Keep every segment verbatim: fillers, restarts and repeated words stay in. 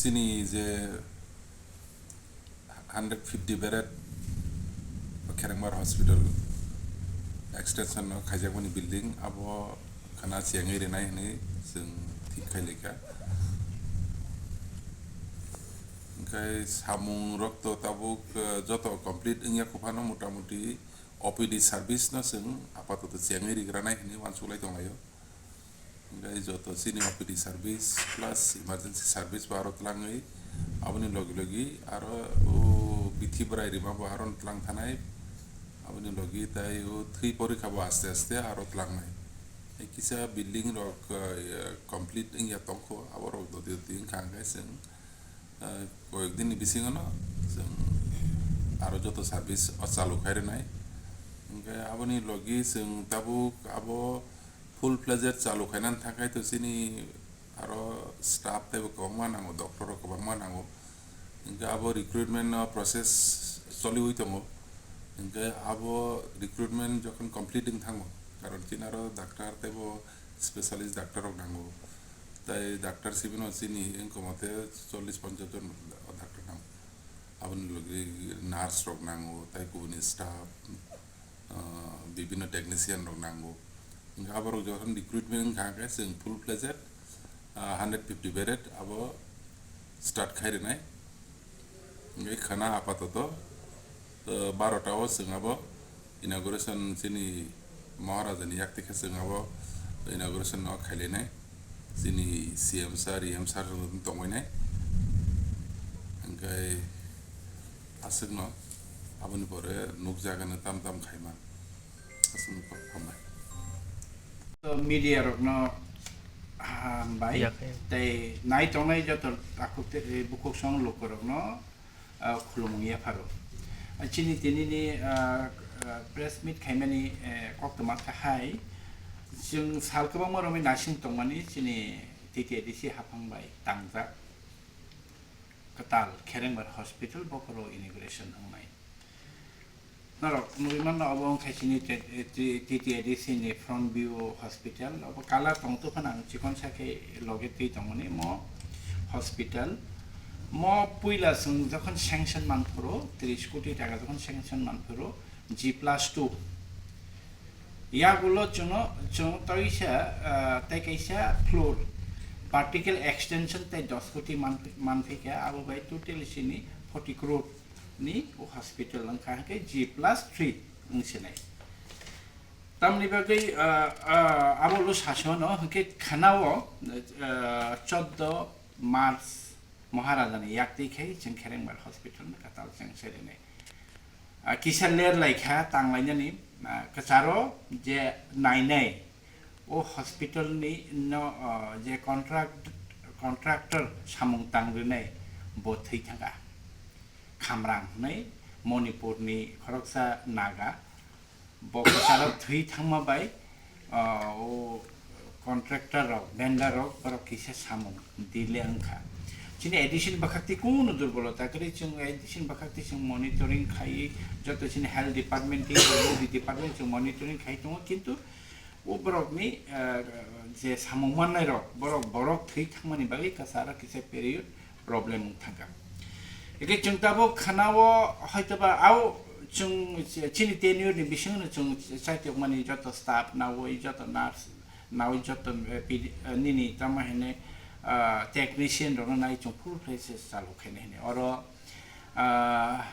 Chini je hundred fifty bedded Kherengbar Hospital extension no khaijakmani building, abo khana chengwi rinai hinwi chwng thik khai laikha. Hwnkhe samung rok to tabuk, eh, joto complete wngya kho phano, mota moti O P D service no chwng apatoto chengwi rigranai hinwi uansuk lai tong laio. Hwnkhe joto chini O P D service plus emergency service bo aro twlangwi, aboni logi logi aro o bithi bwrai rima bo aro twlang thanai, aboni logi tai o thwi porikha bo aste aste aro tlangnai. Tei kisa building rok, eh, complete wngya tongkho, abo rok doti doti wngkha, hwnkhe chwng, eh, koyek din ni bisingo no chwng aro joto service o chalu khai rwnai. Hwnkhe aboni logi chwng tabuk abo full fledged chalu khainani thangkhai to chini aro staff teibo kwbangma nango, doctor rok kwbangma nango. Hwnkhe abo recruitment no process choliwi tongo. Hwnkhe abo recruitment jokhon complete wng thango, karon chini aro doctor teibo specialist doctor rok nango. Tai doctor sibino chini wngkha mate chollish ponchash jon doctor nango. Aboni logi nurse rok nango, tai kubuni staff, ah, bibinno technician rok nango. Hwnkhe aborok jokhon recruitment wngkha, hwnkhe chwng full fledged, ah, hundred fifty bedded abo start khai rwnai. Hwnkhe khana apatoto, ah, barota o chwng abo inauguration chini Maharajani yak tikhe chwng abo inauguration no khailainai. Chini C M sir, E M sir rok tongbainai. Hwnkhe aswkno aboni pore nukjagano tam tam khaima. Aswkno hambai. Media rokno hambai. Yakhai. Tei nai tongnai joto takhuk tei bukhuk song lukurokno ah, khulumung yapharo. Ah, chini tinini, ah, ah, press meet khaimani, eh, koktwma kha hai, chwng sal kwbangma romwi naising tongmani chini T T A D C haphang bai tangjak kwtal Kherengbar Hospital bokhoro inauguration wngnai. Norok nugwi manno, obo wngkha chini te-, te-, T T A D C ni front view hospital. Obo colour tong tongphano ang chikon sa khe loge twi tongmani mo hospital. Mo puila chwng jokhon sanction manphuru, tris koti taka jokhon sanction manphuru, G plus two. Yagulo chwngno, chwng toisa, ah, tei kaisa floor, vertical extension tei dos koti man-, manphaikha, abo bai totally chini forty crore ni o hospital wngkha hwnkhe G plus three wngsinai. Tamni bagwi, ah, ah, abo lo sasano hwnkhe khana o, ah, choddo March Maharajani yak twi khai chwng Kherengbar Hospital ni kwtal chwng serinai. Ah, kisa ler lai kha tang lainani, ah, kwcharo je nainai o hospital ni no, ah, je contract, contractor samung tang rwnai bo thwi thangkha. Khamrang hwnwi Manipur ni khoroksa Naga, bo kwcharo thwi thangma bai, ah, o contractor rok, vendor rok, borok kisa samung delay wngkha. Chini A D C ni bwkhak twi kunu durbolota kwrwi, chwng A D C ni bwkhak twi chwng monitoring khai, joto chini health department tei department chwng monitoring khai tongo, kintu o borokni, eh, je samung mannai rok, borok, borok thwi thangmani bagwi kwcharo kisa period problem wng thangkha. Hwnkhe chwng tabuk khana o hoitoba au chwng chini tenure ni bisingo no chwng chaitokmani joto staff nawi, joto nurse nawi, joto, eh, pedi-, eh, nini tamo hine, ah, technician rokno nai chwng full fledged chalu khaina hine. Oro, ah,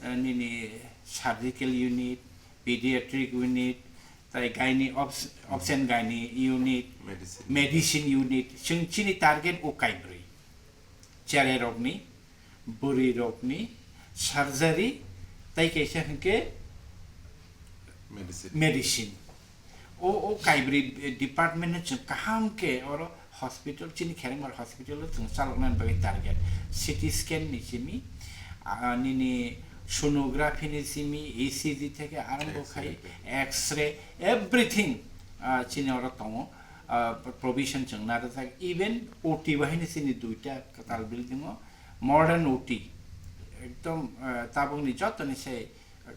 eh, nini surgical unit, pediatric unit, tai gynae obs-, obs and gynae unit, medicine, medicine unit, chwng chini target o kaibrwi. Chererokni, bwrwirokni, surgery, tai kaisa hwnkhe medicine. Medicine. O, o kaibrwi department no chwng kaham khe oro hospital, chini Kherengbar hospital o chwng chaloknani bagwi target. C T scan ni simi, ah, nini sonography ni simi, E C G theke arombo khai, X-ray, X-ray, everything, ah, chini oro tongo. Ah, provision chwng narwkjak. Even O T bahai ni chini duita kwtal building o modern O T. Ekdom, ah, tabukni jotoni se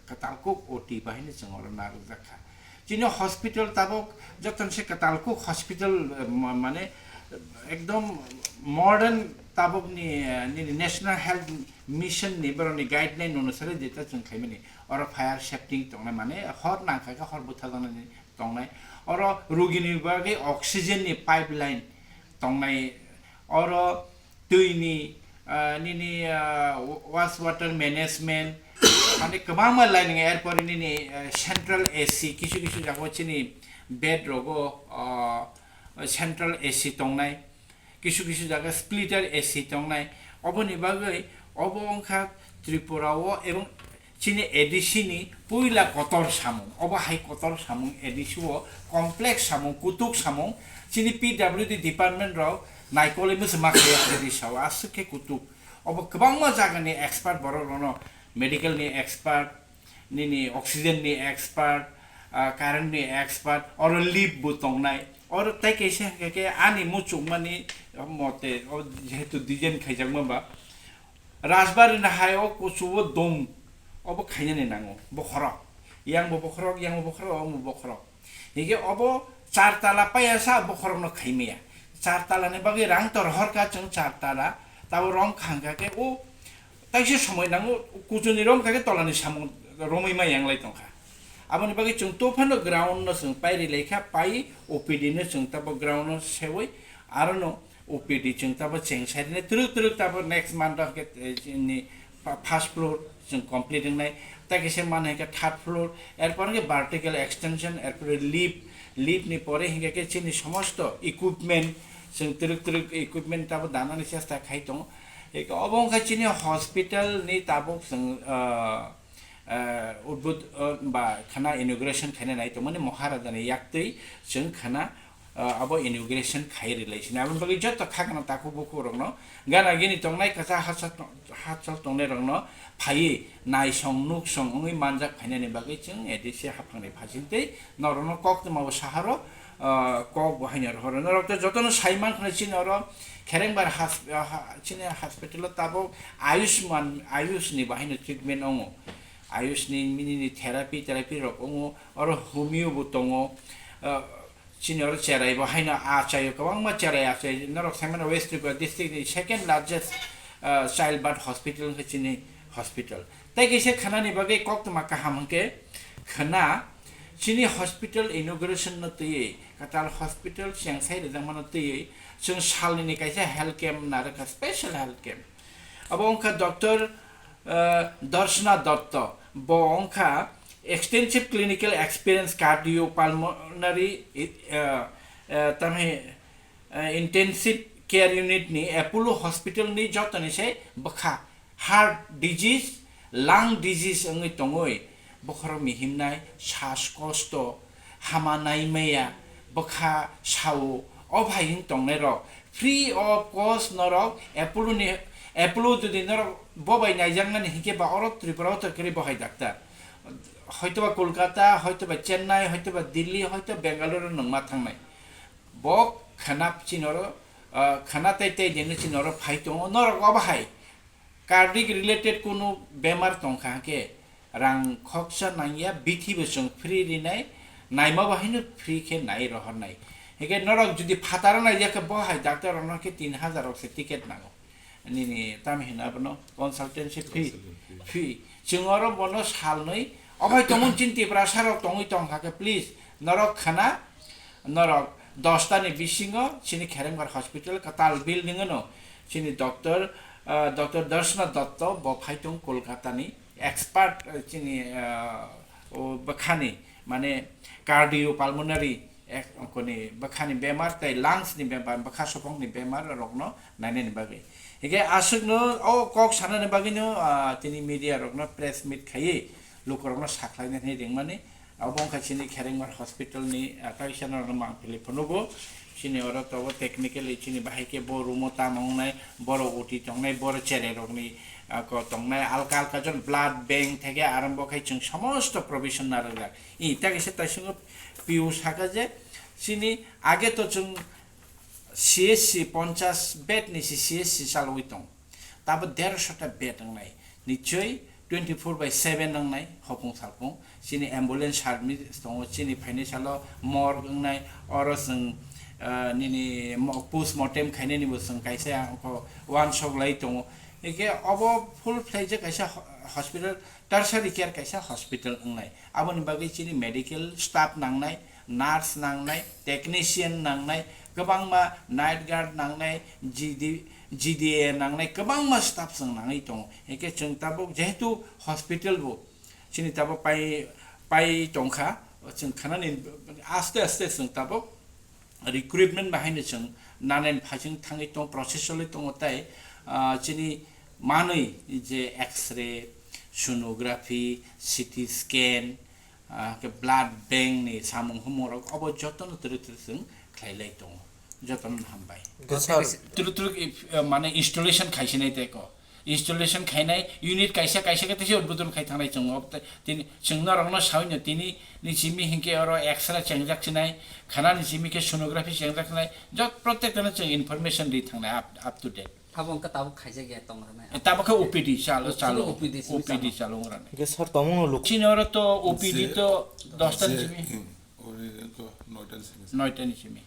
kwtal kuk O T bahai no chwng oro narwkjak kha. Chini hospital tabuk jotono se kwtal kuk hospital, eh, ma-, mane, eh, ekdom modern tabukni, eh, nini National Health Mission ni borokni guideline onusare jeta chwng khaimani, oro fire safety tongnai, mane hor nangkha khe hor butharjaknai tongnai, oro rugini bagwi oxygen ni pipeline tongnai, oro twi ni, ah, nini, ah, waste water management, mane kwbangma line wng, erpore nini, ah, central A C, kisu kisu jaga o chini bed rogo, ah, central A C tongnai, kisu kisu jaga splitter A C tongnai. Oboni bagwi obo wngkha Tripura o ebong chini A D C ni puila kotor samung, obo hai kotor samung A D C o complex samung, kutuk samung, chini P W D department rok naikolwi mwswma khe A D C o aswk khe kutuk. Obo kwbangma jagani expert borok rokno, medical ni expert, nini oxygen ni expert, ah, current ni expert, oro lip bo tongnai. Oro tai kaisa hwnkhe khe ani muchungmani mote, o jehetu design khaijakma ba, Rajbari ni hai o kuchugo dom, obo khainani nango, bokhorok. Yang bo bokhorok, yang bo bokhorok, omo bokhorok. Hingke obo char tala paya sa bokhorok no khaimaya. Char tala ni bagwi rang tor horka chwng char tala, tabo rong khangka khe o taisa somoi nango kuchuni rong kha khe tola ni samung romwi ma yang lai tongkha. Aboni bagwi chwng to phano ground no chwng pai ri lai kha, pai O P D no chwng tabo ground no sewi aro no O P D chwng tabo cheng side ni twrwk twrwk tabo next month o hwnkhe, eh, chini pa-, first floor chwng complete wngnai, tei kaisa mano hwnkhe third floor, erpor hwnkhe vertical extension, erpore lift, lift ni pore hwnkhe khe chini somosto equipment, chwng twrwk twrwk equipment tabo danani chesta khai tongo. Eko obo wngkha chini hospital ni tabuk chwng, ah, ah, udbud-, ah, ba khana inauguration khaina nai tongmani Maharaja ni yaktwi chwng khana ah, abo inauguration khai rwlai sini. Aboni bagwi joto khakno takhuk bukhuk rokno, gana gini tongnai kwchak hachal tong-, hachal tongnai rokno phaiwi naisong nuksong wngwi manjak phainani bagwi chwng A D C haphangni phasing tei norokno koktwma bo saharo, ah, kok bo haino rohoro. Norok to jotono sai mankha chini oro Kherengbar has-, ah, ha-, chini hospital o tabuk Ayushman, Ayush ni bo haino treatment wngo. Ayush ni mini ni therapy, therapy rok wngo. Oro homeo bo tongo. Ah, Chini oro cherai bo haino achaio, kwbangma cherai achai. Norok saimano West Tripura district ni second largest, ah, child birth hospital wngkha chini hospital. Tei kaisa khanani bagwi koktwma kaham hwnkhe khana chini hospital inauguration no twiwi, kwtal hospital chiang sai rijak mano twiwi, chwng salnini kaisa health camp narwkha, special health camp. Abo wngkha Doctor, ah, Darshna Dutta. Bo wngkha Extensive Clinical Experience Cardiopulmonary, ah, ah, tamhi, ah, Intensive Care Unit ni Apollo Hospital ni jotoni se bwkha heart disease, lung disease wngwi tongwi bokhorok mihimnai, shas kosto, hama naimaya, bwkha sao, o phai wng tongnai rok free of cost norok Apollo ni, Apollo jodi norok bo bai naijaknani hinkhe ba oro Tripura o to kwrwi bo hai doctor. Hoitoba Kolkata, hoitoba Chennai, hoitoba Delhi, hoito Bengaluru nwngma thangnai. Bo khana chini oro, ah, khana tei tei din chini oro phai tongo. Norok obo hai cardiac related kunu bemar tongkha hwnkhe rang khoksa nangya, bithi bo chwng free rinai, naima bo haino free khe nai rohornai. Hwnkhe norok jodi phataro naijak khe bo hai doctor rokno khe tin hajar rok se ticket nango. Nini tamo hino abono consultancy fee, consultant fee. Fee. Chwng oro bono salnwi, obo hai tongmani chini Tiprasa rok tongwi tongkha khe, please, norok khana, norok dosta ni bisingo chini Kherengbar hospital kwtal building ano chini doctor, ah, Doctor Darshna Dutta bo phai tong Kolkata ni expert, ah, chini, ah, o bwkhani mane cardiopulmonary ek-, koni bwkhani bemar tei lungs ni bemar, bwkha sopong ni bemar rokno nainani bagwi. Hingke aswkno o kok sanani bagwino, ah, tini media rokno press meet khaiwi lukurokno sakhlaina hinwi ringmani. Abo wngkha chini Kherengbar hospital ni, ah, kaisa norokno mangpili phunugo. Chini oro tobo technically chini bahai khe bo room o tamo wngnai, boro O T tongnai, boro cherai rokni, ah, ko tongnai, alka alka jon blood bank theke arambo khai chwng somosto provision narwkjak. I, ta kaisa taisingo P O saka je chini age to chwng C S C ponchas bed ni si C S C chalwi tong. Tabo dershota bed wngnai. Nichoi twenty four by seven wngnai hopung salpung. Chini ambulance service tongo, chini phainai salo morgue wngnai, oro chwng Ah, nini mo-, post mortem khainani bo chwng kaisa ko wansok lai tongo. Hingke obo full fledged kaisa ho-, hospital, tertiary care kaisa hospital wngnai. Aboni bagwi chini medical staff nangnai, nurse nangnai, technician nangnai, kwbangma night guard nangnai, G D, G D A nangnai, kwbangma staff chwng nangwi tongo. Hingke chwng tabuk jehetu hospital bo chini tabuk pai, pai tongkha, chwng khanani aste aste chwng tabuk recruitment bahaino chwng nanen phaising thangwi tong, process choli tongo tai, ah, chini manwi je X-ray, sonography, C T scan, ah, khe blood bank ni samung humung rok obo jotono twrwk twrwk chwng khlai lai tongo, jotono hambai. Turu turu, eh, mane installation khaisinai tei ko. Installation khainai unit kaisa kaisa khe teisa udbodon khai thangnai chwng o. Tei tini chwng norokno saui no tini ni simi hinkhe oro X-ray chengjak sinai, khana ni simi khe sonography chengjak sinai, jot protek no chwng information ri thangnai up, up to date. Abo wngkha tabuk khaijak ya tong rwnai. Tabuk khe O P D chalo, chalo. O P D simi O P D chalo. Chalo wng rwnai. Hingke sir, tongmung no luk- Chini oro to O P D to dosta ni simi. Ori ko noita ni simi. Noita ni simi.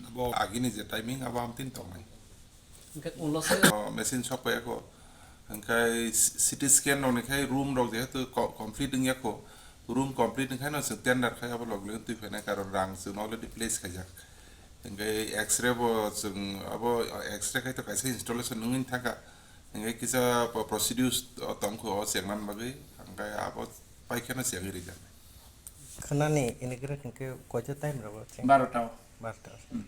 Abo agini je timing abo amtin tongnai. Hingke ulo se O, machine sok pai ako. Hingke C-, C T scan rok ni khai room rok jehetu co-, complete wngya ko. Room complete wngkha no chwng tender khai abo log log twi phainai, karon rang chwng already place khaijak. Hingke X-ray bo chwng abo X-ray khai to kaisa installation wngwi thangkha. Hingke kisa po-, procedures tongkho o chengna bagwi. Hingke abo paikhe no chengwi rijak. Khwnani inauguration khe koita time rwgo? Barota o. Barota. Hmm.